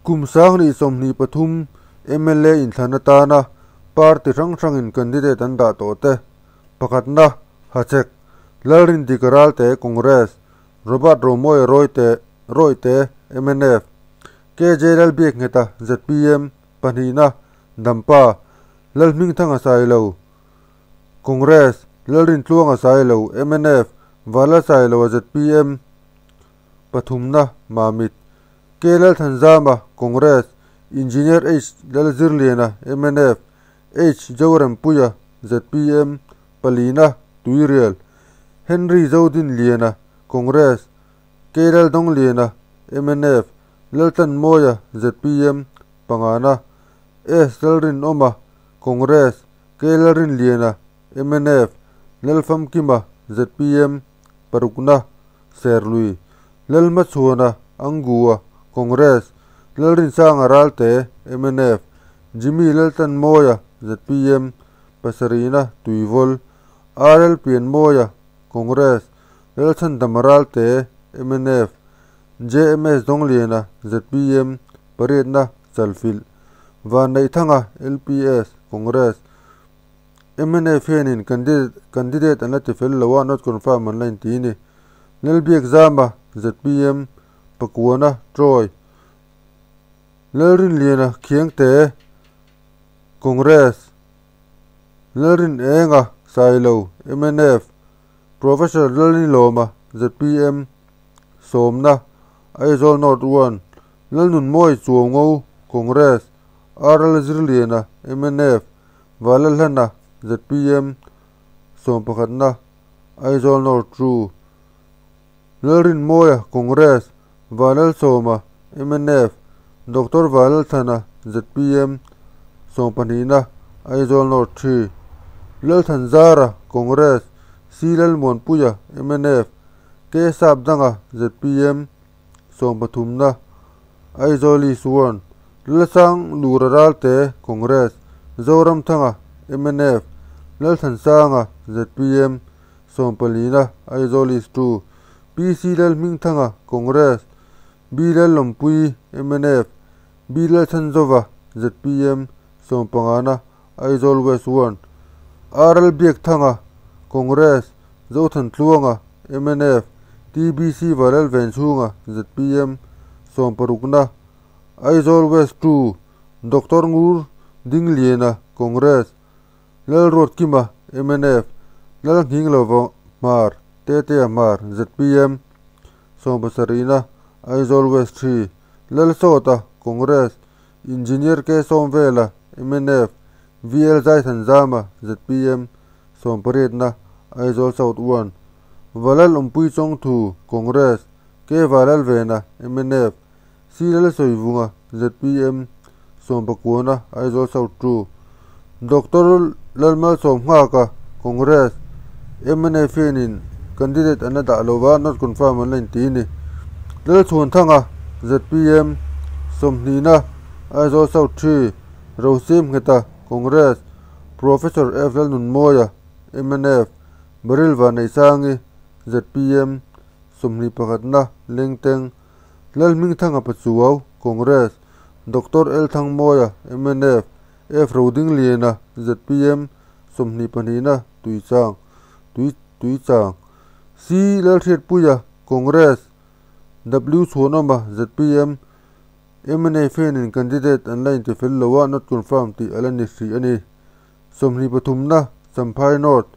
Kum 2023 MLA inthlan atana party hrang hrangin candidate an dah tawh te. Pakhatna, Hachhek, Lalrindika Ralte, Congress, Robert Romawia Rawite, Rawite, mnf, KJ Lalbiakngheta, zpm, Pahnihna, Dampa, Lalhmingthanga Sailo, Congress, Lalrintluanga Sailo, mnf, Vala Sailoa, zpm, Pathumna, Mamit, K Lalthanzama, Congress, Engineer H Lalzirliana, mnf, H Zorempuia, zpm, Palina, Tuirial, Henry Zodinliana, Congress, K Laldawngliana, mnf, Laltlanmawia, zpm, Pangana, S Lalrinawma, Congress, K Lalrinliana, mnf, Lalfamkima, zpm, Parukna, Serlui, Lalhmachhuana, Angua, Congress, Lalrinsanga Ralte, mnf, Jimmy Laltlanmawia, zpm, Pasarihna, Tuivawl, RL Pianmawia, Congress, Lalchhandama Ralte, mnf, JMS Dawngliana, zpm, Pariatna, Chalfilh, Vanneihthanga, LPS, Congress, mnf hianin candidate an la ti fel lo a, not confirm an la inti a ni. Lalbiakzama, zpm, Pakuana, Troy, Lalrinliana, Khiangte, Congress, Lalrinenga, Sailo, mnf, Professor Lalnilawma, zpm, Sawmna, Aizawl North 1, Lalnunmawi Chuaungo, Congress, RL Zirliana, mnf, Valalhlana, zpm, Sawmpakhatna, Aizawl North 2, Lalrinmawia, Congress, Valalsawma, mnf, Doctor Valalthana, zpm, Sawmpahnihna, Aizawl North 3, Lalthanzara, Congress, C Lalmuanpuia, mnf, K Sapdanga, zpm, Sawmpathumna, Aizawl East 1, Lalsang Lura Ralte, Congress, Zoramthanga, mnf, Lalthansanga, zpm, Sawmpalina, Aizawl East 2, PC Lalhmingthanga, Congress, B Lallawmpui, mnf, B Lalchhanzova, zpm, Sawmpangana, Aizawl West 1, RL Biakthanga, Congress, Zothantluanga, mnf, TBC Valalvenchhunga, zpm, Sawmparukna, Aizawl West 2, Doctor Ngur Dingliana, Congress, Lalruatkima, mnf, Lalnghinglova Hmar, Tetea Hmar, zpm, Sawmpasarihna, Aizawl West 3, Lalsawta, Congress, Engineer K Sawmvela, mnf, VL Zaithanzama, zpm, Sawmpariatna, Aizawl South 1, Valal Awmpui Chawngthu, Congress, K Valalvena, mnf, C Lalsawivunga, zpm, Sawmpakuana, Aizawl South 2, Doctor Lalmalsawmnghaka, Congress, mnf hianin candidate an la dah lova, not confirm an la inti a ni. Lalchhuanthanga, zpm, Sawmhnihna, Aizawl South 3, Rosim Ngheta, Congress, Professor F Lalnunmawia, mnf, Baril Vanneihsangi, zpm, Sawmhnihpakhatna, Lengteng, Lalhmingthanga Pachuau, Congress, Doctor L Thangmawia, mnf, F Rodingliana, zpm, Sawmhnihpahnihna, Tuichang, Tui Tuichang, C Lalhriatpuia, Congress, W Chhuanawma, zpm, mnf hianin candidate an la inti fel lo a, not confirm tih a la ni hrih a ni. Sawmhnihpathumna, Champhai North,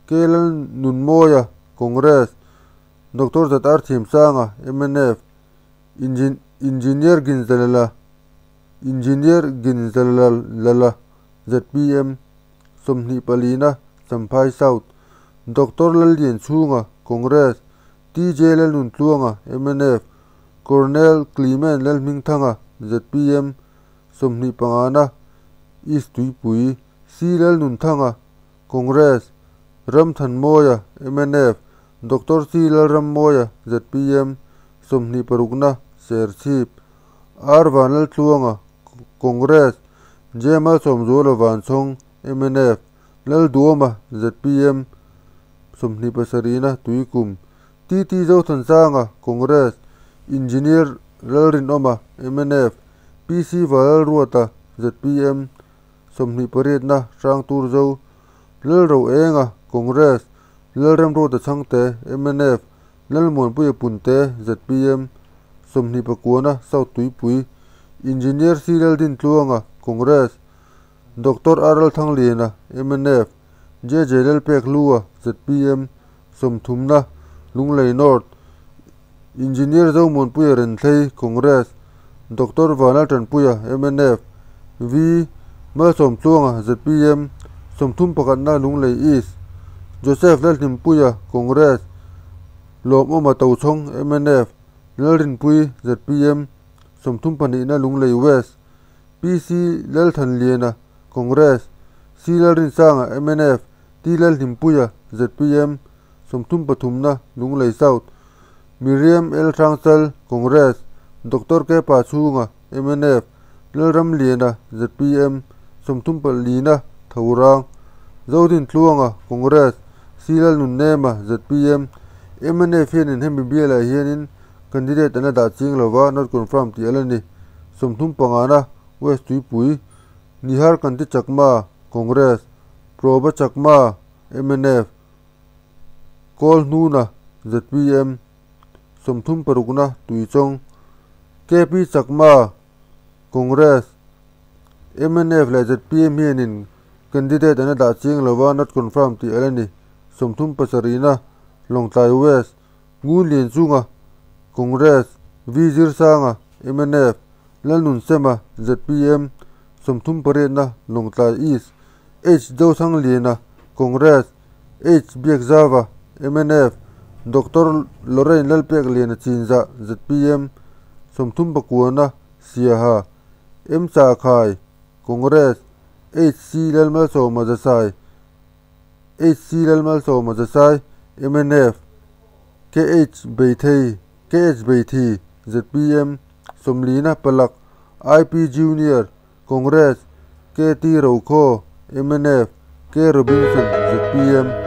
K Lalnunmawia, Congress, Doctor Zatar Thiamsanga, mnf, Engineer Ginzalala, Engineer Ginzalalala, zpm, Sawmhnihpalina, Champhai South, Doctor Lallianchhunga, Congress, TJ Lalnuntluanga, mnf, Colonel Clement Lalhmingthanga, zpm, Sawmhnihpangana, East Tuipui, C Lalnunthanga, Congress, Ramthanmawia, mnf, Doctor C Lalrammawia, zpm, Sawmhnihparukna, Serchhip, R Vanlaltluanga, Congress, J Malsawmzuala Vanchhawng, mnf, Lalduama, zpm, Sawmhnihpasarihna, Tuikum, TT Zothansanga, Congress, Engineer Lalrinawma, mnf, PC Vanlalruata, zpm, 28na Hrangturzo, Lalroenga, Congress, Lalremruata Chhangte, mnf, Lalmuanpuia Punte, zpm, 29na South Tuipui, Engineer C Laldintluanga, Congress, Doctor R Lalthangliana, mnf, JJ Lalpekhlua, zpm, 30na Lunglei North, Engineer Zomuanpuia Renthlei, Congress, Doctor Vanlaltanpuia, mnf, V Malsawmtluanga, zpm, 31na Lunglei East, Joseph Lalhlimpuia, Congress, Lawmawma Tochhawng, mnf, Lalrinpui, zpm, 32na Lunglei West, PC Lalthanliana, Congress, C Lalrinsanga, mnf, T Lalhlimpuia, zpm, 33na Lunglei South, Miriam L Hrangchal, Congress, Doctor K Pachhunga, mnf, Lalramliana, zpm, 34na Thorang, Zodintluanga, Congress, C Lalnunnema, zpm, mnf hianin hemi bialah hianin candidate an a dah ching lova not confirm tih ala ni. 35na West Tuipui, Nihar Kanti Chakma, Congress, Proba Chakma, mnf, Kawlhnuna, zpm, 36na Tuichawng, KP Chakma, Congress, mnf leh zpm hianin candidate an a dah ching lova not confirm tih ala ni. 37na Lawngtlai West, Ngunlianchunga, Congress, V Zirsanga, mnf, Lalnunsema, zpm, 38na Lawngtlai East, H Zothangliana, Congress, H Biakzava, mnf, Doctor Lorraine Lalpekliana Chinzah, zpm, 39na Siaha, M Chakhai, Congress, H C Lalmalsawma Jasai, H C Lalmalsawma Jasai, mnf, K H Beithei, K H Beithi, zpm, 40na Palak, I P Junior, Congress, K T Rokhaw, mnf, K Robinson, zpm.